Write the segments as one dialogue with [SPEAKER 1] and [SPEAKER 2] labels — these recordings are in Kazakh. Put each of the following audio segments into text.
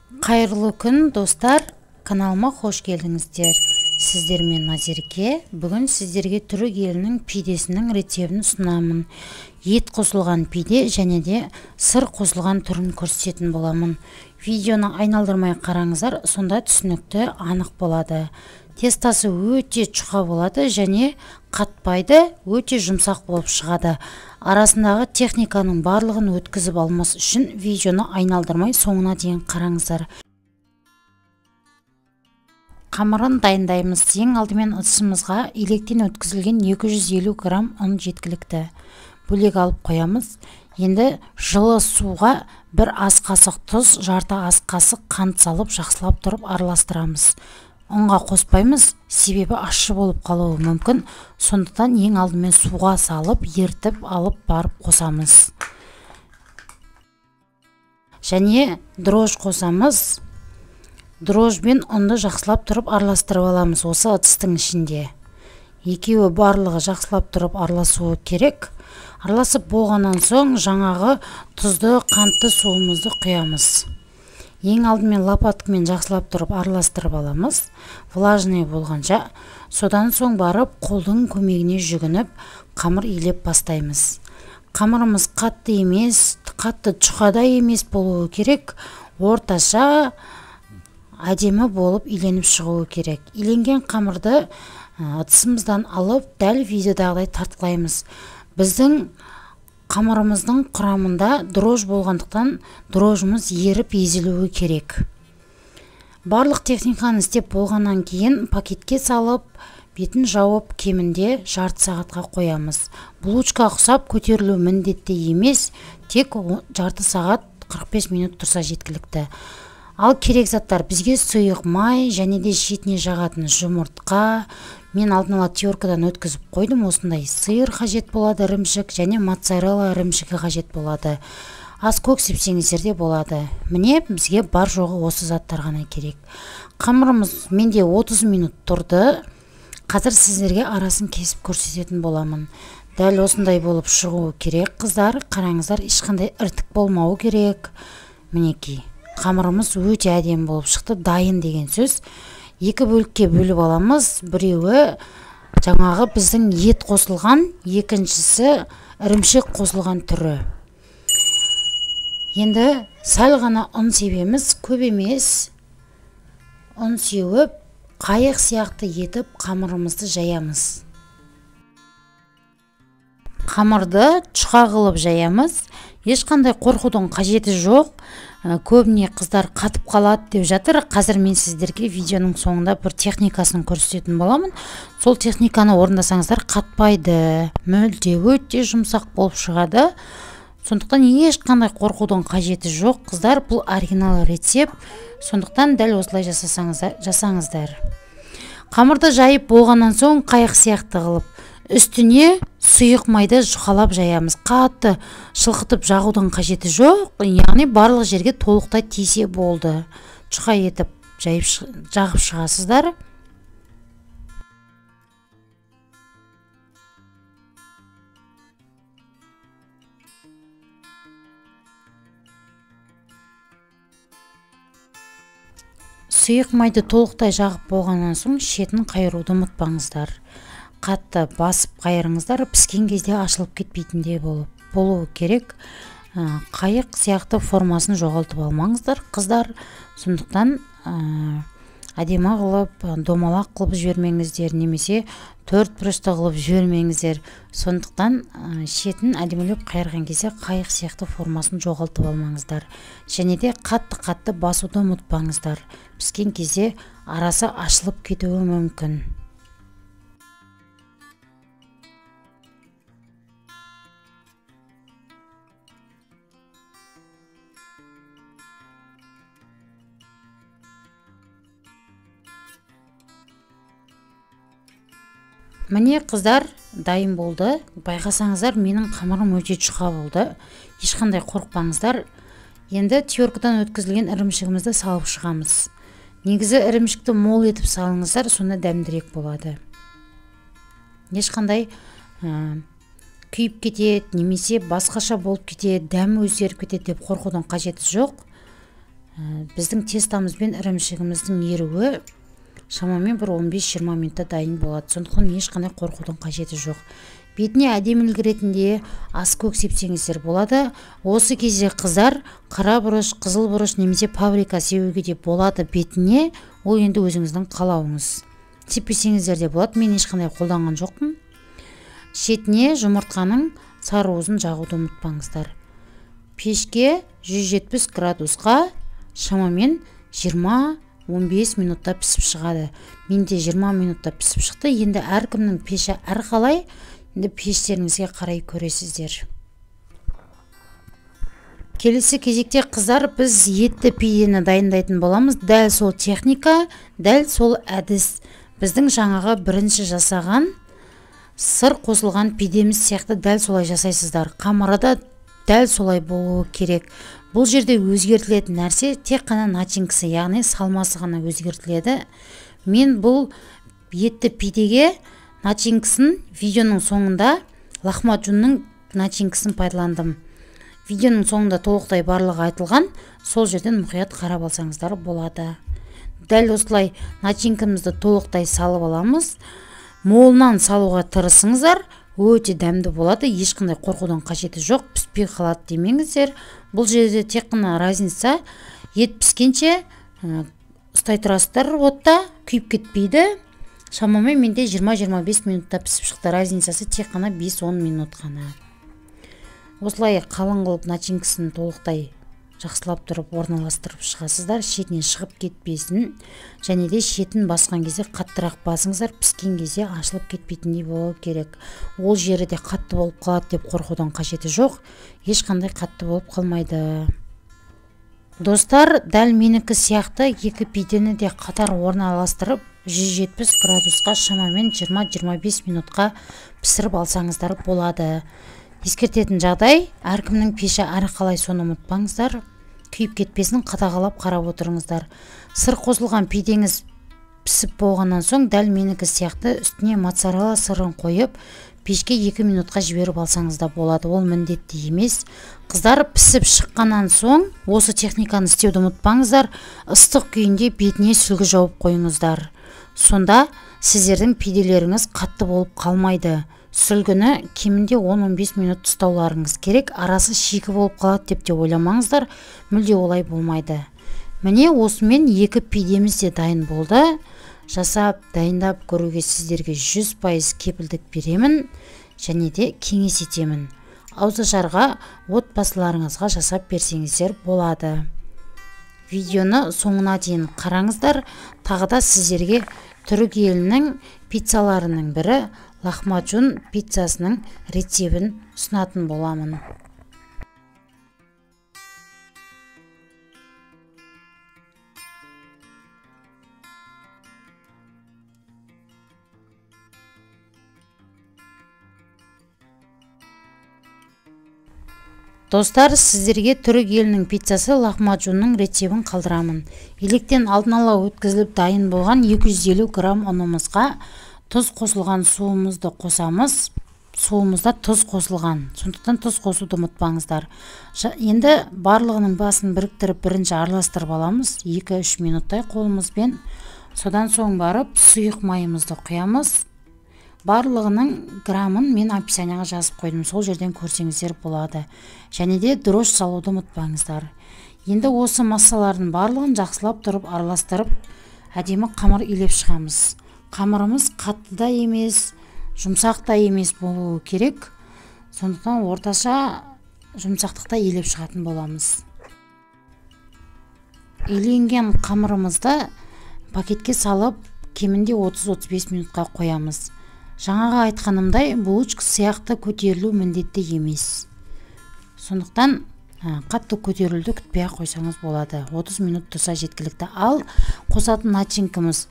[SPEAKER 1] Қайырлы күн, достар! Каналыма қош келдіңіздер. Сіздермен Назерке. Бүгін сіздерге түрік елінің пидесінің рецептін ұсынамын. Ет қосылған пиде және де сыр қосылған түрін көрсететін боламын. Видеоны айналдырмай қараңыздар, сонда түсінікті анық болады. Тестасы өте жұқа болады және қатпайды, өте жұмсақ болып шығады. Арасындағы техниканың барлығын өткізіп алмас үшін видеоны айналдырмай соңына дейін қараңыздар. Қамырын дайындаймыз. Ең алдымен ыдысымызға електен өткізілген 250 грамм ұн жеткілікті. Бөлек алып қоямыз. Енді жылы суға бір ас қасық тұз, жарты ас қасық қант салып жақсылап тұрып араластырамыз. Ұнға қоспаймыз, себебі ащы болып қалуы мүмкін. Сондықтан ең алдымен суға салып, ертіп алып барып қосамыз. Және дрожж қосамыз. Дрожжбен ұнды жақсылап тұрып араластырып аламыз осы ыдыстың ішінде. Екеуі барлығы жақсылап тұрып араласуы керек. Араласып болғаннан соң жаңағы тұзды, қантты суымызды құямыз. Ең алдымен лопаткамен жақсылап тұрып араластырып аламыз, влажный болғанша. Содан соң барып қолдың көмегіне жүгініп қамыр илеп бастаймыз. Қамырымыз қатты емес, қатты жұқа да емес болуы керек, орташа әдемі болып иленіп шығуы керек. Иленген қамырды ыдысымыздан алып дәл видеодағыдай тартқылаймыз. Біздің қамырымыздың құрамында дрожж болғандықтан дрожжымыз еріп езілуі керек. Барлық техниканы істеп болғаннан кейін пакетке салып, бетін жауып кемінде жарты сағатқа қоямыз. Булочка ұқсап көтерілу міндетті емес, тек жарты сағат 45 минут тұрса жеткілікті. Ал керек заттар бізге сұйық май және де шетіне жағатын жұмыртқа. Мен алдын ала теркадан өткізіп қойдым. Осындай сиыр қажет болады, ірімшік және моцарелла ірімшігі қажет болады. Аз көк сепсеңіздер де болады. Міне бізге бар жоғы осы заттар ғана керек. Қамырымыз менде 30 минут тұрды. Қазір сіздерге арасын кесіп көрсететін боламын. Дәл осындай болып шығуы керек, қыздар. Қараңыздар, ешқандай іртік болмауы керек. Мінекей қамырымыз өте әдемі болып шықты. Дайын деген сөз. Екі бөлікке бөліп аламыз. Біреуі жаңағы біздің ет қосылған, екіншісі ірімшік қосылған түрі. Енді сәл ғана ұн себеміз, көп емес. Ұн сеуіп, қайық сияқты етіп қамырымызды жаямыз. Қамырды жұқа қылып жаямыз. Ешқандай қорқудың қажеті жоқ. Көбіне қыздар қатып қалады деп жатыр. Қазір мен сіздерге видеоның соңында бір техникасын көрсететін боламын. Сол техниканы орындасаңыздар қатпайды, мүлде өте жұмсақ болып шығады. Сондықтан ешқандай қорқудың қажеті жоқ, қыздар. Бұл оригинал рецепт. Сондықтан дәл осылай жасаңыздар. Қамырды жайып болғаннан соң қайық сияқты қылып үстіне сұйық майды жұқалап жаямыз. Қатты шылқытып жағудың қажеті жоқ, яғни барлық жерге толықтай тисе болды. Жұқа етіп жайып жағып шығасыздар. Сұйық майды толықтай жағып болғаннан соң шетін қайыруды ұмытпаңыздар. Қатты басып қайырыңыздар, піскен кезде ашылып кетпейтіндей болуы керек. Қайық сияқты формасын жоғалтып алмаңыздар, қыздар. Сондықтан әдемі қылып, домалақ қылып жібермеңіздер, немесе төрт бұрышты қылып жібермеңіздер. Сондықтан шетін әдемілеп қайырған кезде қайық сияқты формасын жоғалтып алмаңыздар. Және де қатты-қатты басуды ұмытпаңыздар. Піскен кезде арасы ашылып кетуі мүмкін. Міне, қыздар, дайын болды. Байқасаңыздар, менің қамырым өте жұқа болды. Ешқандай қорықпаңыздар. Енді теркадан өткізілген ірімшігімізді салып шығамыз. Негізі ірімшікті мол етіп салыңыздар, сонда дәмдірек болады. Ешқандай күйіп кетеді, немесе басқаша болып кетеді, дәмі өзгеріп кетеді деп қорқудың қажеті жоқ. Біздің тестамыз бен ірімшігіміздің еруі шамамен бір 15-20 минутта дайын болады. Сондықтан ешқандай қорқудың қажеті жоқ. Бетіне әдемілік ретінде ас көк сепсеңіздер болады. Осы кезде қыздар қара бұрыш, қызыл бұрыш немесе паприка себуге де болады бетіне. Ол енді өзіңіздің қалауыңыз. Сеппесеңіздер де болады. Мен ешқандай қолданған жоқпын. Шетіне жұмыртқаның сары уызын жағуды ұмытпаңыздар. Пешке 170 градусқа шамамен 20-15 минутта пісіп шығады. Менде 20 минутта пісіп шықты. Енді әркімнің пеші әрқалай, енді пештеріңізге қарай көресіздер. Келесі кезекте қыздар біз етті пидені дайындайтын боламыз. Дәл сол техника, дәл сол әдіс. Біздің жаңағы бірінші жасаған сыр қосылған пидеміз сияқты дәл солай жасайсыздар. Қамыры да дәл солай болуы керек. Бұл жерде өзгертілетін нәрсе тек қана начинкасы, яғни салмасы ғана өзгертіледі. Мен бұл етті пидеге начинкасын видеоның соңында лахмаджунның начинкасын пайдаландым. Видеоның соңында толықтай барлығы айтылған, сол жерден мұқият қарап алсаңыздар болады. Дәл осылай начинкамызды толықтай салып аламыз. Молынан салуға тырысыңыздар, өте дәмді болады, ешқандай қорқудың қажеті жоқ, піспей қалады демеңіздер. Бұл жерде тек қана разница, ет піскенше ұстай тұрасыздар отта, күйіп кетпейді. Шамамен менде 20-25 минутта пісіп шықты, разницасы тек қана 5-10 минут қана. Осылай қалың қылып начинкасын толықтай жақсылап тұрып орналастырып шығасыздар, шетінен шығып кетпесін. Және де шетін басқан кезде қаттырақ басыңыздар, піскен кезде ашылып кетпейтіндей болу керек. Ол жері де қатты болып қалады деп қорқудың қажеті жоқ, ешқандай қатты болып қалмайды. Достар, дәл менікі сияқты екі пидені де қатар орналастырып 170 градусқа шамамен 20-25 минутқа пісіріп алсаңыздар болады. Ескертетін жағдай, әркімнің пеші әрқалай, соны ұмытпаңыздар. Күйіп кетпесін қадағалап қарап отырыңыздар. Сыр қосылған пидеңіз пісіп болғаннан соң дәл менікі сияқты үстіне моцарелла сырын қойып, пешке 2 минутқа жіберіп алсаңыз да болады. Ол міндетті емес. Қыздар, пісіп шыққаннан соң осы техниканы істеуді ұмытпаңыздар. Ыстық күйінде бетіне сүлгі жауып қойыңыздар. Сонда сіздердің пиделеріңіз қатты болып қалмайды. Сүлгіні кемінде 10-15 минут ұстауларыңыз керек. Арасы шикі болып қалады деп те ойламаңыздар, мүлде олай болмайды. Міне осымен екі пидеміз де дайын болды. Жасап, дайындап көруге сіздерге 100% кепілдік беремін және де кеңес етемін. Ауызашарға отбасыларыңызға жасап берсеңіздер болады. Видеоны соңына дейін қараңыздар. Тағы да сіздерге түрік елінің пиццаларының бірі лахмаджун пиццасының рецебін ұсынатын боламын. Достар, сіздерге түрік елінің пиццасы лахмаджунның рецебін қалдырамын. Електен алдын ала өткізіліп дайын болған 250 грамм ұнымызға тұз қосылған суымызды қосамыз. Суымызда тұз қосылған, сондықтан тұз қосуды ұмытпаңыздар. Енді барлығының басын біріктіріп бірінші араластырып аламыз 2-3 минуттай қолымызбен. Содан соң барып сұйық майымызды құямыз. Барлығының грамын мен описанияға жазып қойдым, сол жерден көрсеңіздер болады. Және де дрожж салуды ұмытпаңыздар. Енді осы массалардың барлығын жақсылап тұрып араластырып әдемі қамыр илеп шығамыз. Қамырымыз қатты да емес, жұмсақ та емес болуы керек. Сондықтан орташа жұмсақтықта илеп шығатын боламыз. Иленген қамырымызды пакетке салып кемінде 30-35 минутқа қоямыз. Жаңағы айтқанымдай, булочка сияқты көтерілу міндетті емес. Сондықтан қатты көтерілуді күтпей қойсаңыз болады. 30 минут тұрса жеткілікті. Ал қосатын начинкамыз.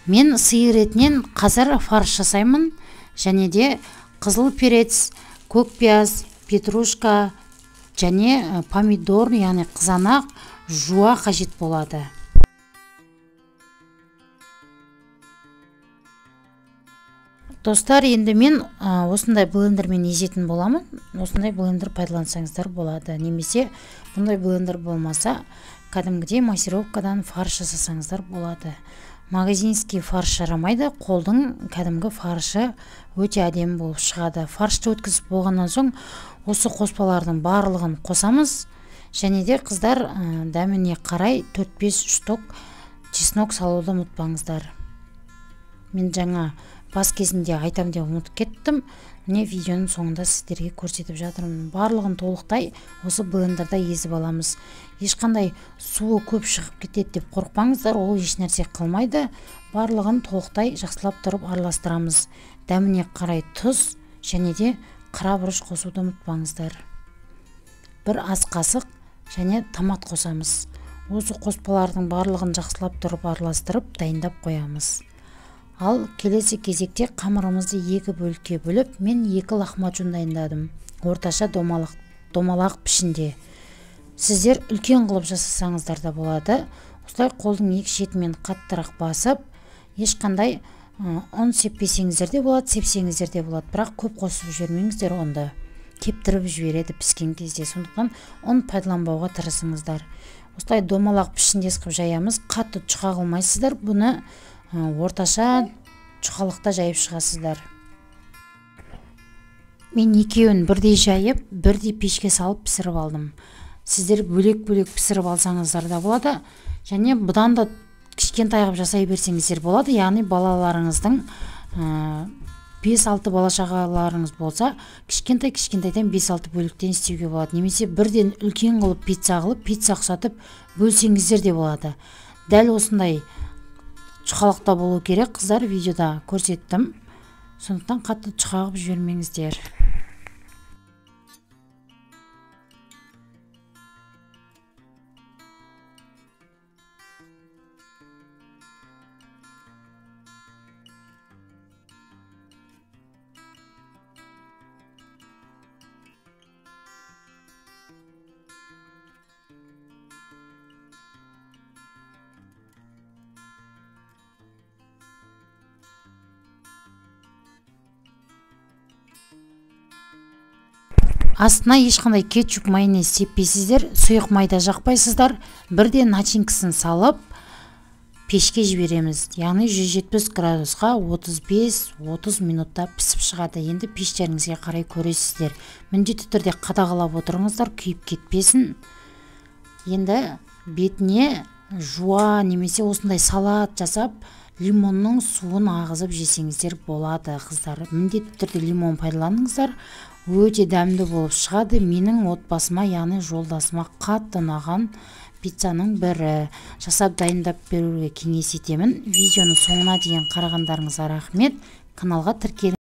[SPEAKER 1] Мен сиыр етінен қазір фарш жасаймын. Және де қызыл перец, көк пияз, петрушка және помидор, яғни қызанақ, жуа қажет болады. Достар, енді мен осындай блендермен езетін боламын. Осындай блендер пайдалансаңыздар болады. Немесе бұндай блендер болмаса, Кәдімгідей массировкадан фарш жасасаңыздар болады. Магазинский фарш жарамайды, қолдың кәдімгі фаршы өте әдемі болып шығады. Фаршты өткізіп болғаннан соң осы қоспалардың барлығын қосамыз. Және де қыздар, дәміне қарай 4-5 штук чеснок салуды ұмытпаңыздар. Мен жаңа бас кезінде айтам деп ұмытып кеттім. Міне видеоның соңында сіздерге көрсетіп жатырмын. Барлығын толықтай осы блендерда езіп аламыз. Ешқандай суы көп шығып кетеді деп қорықпаңыздар, ол еш нәрсе қылмайды. Барлығын толықтай жақсылап тұрып араластырамыз. Дәміне қарай тұз және де қара бұрыш қосуды ұмытпаңыздар. Бір ас қасық және томат қосамыз. Осы қоспалардың барлығын жақсылап тұрып араластырып дайындап қоямыз. Ал келесі кезекте қамырымызды екі бөлікке бөліп, мен 2 лахмачун дайындадым. Орташа домалақ пішінде. Сіздер үлкен қылып жасасаңыздар да болады. Осылай қолдың екі шетімен қаттырақ басып, ешқандай ұн сеппесеңіздер де болады, сепсеңіздер де болады. Бірақ көп қосып жібермеңіздер, онда кептіріп жібереді піскен кезде. Сондықтан ұн пайдаланбауға тырысыңыздар. Осылай домалақ пішіндес қылып жаямыз. Қатты жұқа қылмайсыздар, бұны орташа жұқалықта жайып шығасыздар. Мен екеуін бірдей жайып, бірдей пешке салып пісіріп алдым. Сіздер бөлек-бөлек пісіріп алсаңыздар да болады. Және бұдан да кішкентай қылып жасай берсеңіздер болады. Яғни балаларыңыздың 5-6 бала шағаларыңыз болса, кішкентай-кішкентайдан 5-6 бөліктен істеуге болады. Немесе бірден үлкен қылып пицца қылып, пицца ұқсатып бөлсеңіздер де болады. Дәл осындай жұқалықта болу керек, қыздар, видеода көрсеттім. Сондықтан қатты жұқа қылып жібермеңіздер. Астына ешқандай кетчуп, майонез сеппейсіздер, сұйық майда жақпайсыздар. Бірден начинкасын салып пешке жібереміз. Яғни 170 градусқа 35-30 минутта пісіп шығады. Енді пештеріңізге қарай көресіздер. Міндетті түрде қадағалап отырыңыздар, күйіп кетпесін. Енді бетіне жуа немесе осындай салат жасап, лимонның суын ағызып жесеңіздер болады, қыздар. Міндетті түрде лимон пайдаланыңыздар. Өте дәмді болып шығады. Менің отбасыма, яғни жолдасыма қатты ұнаған пиццаның бірі. Жасап дайындап беруге кеңес етемін. Видеоны соңына дейін қарағандарыңызға рахмет. Каналға тіркеліңіз.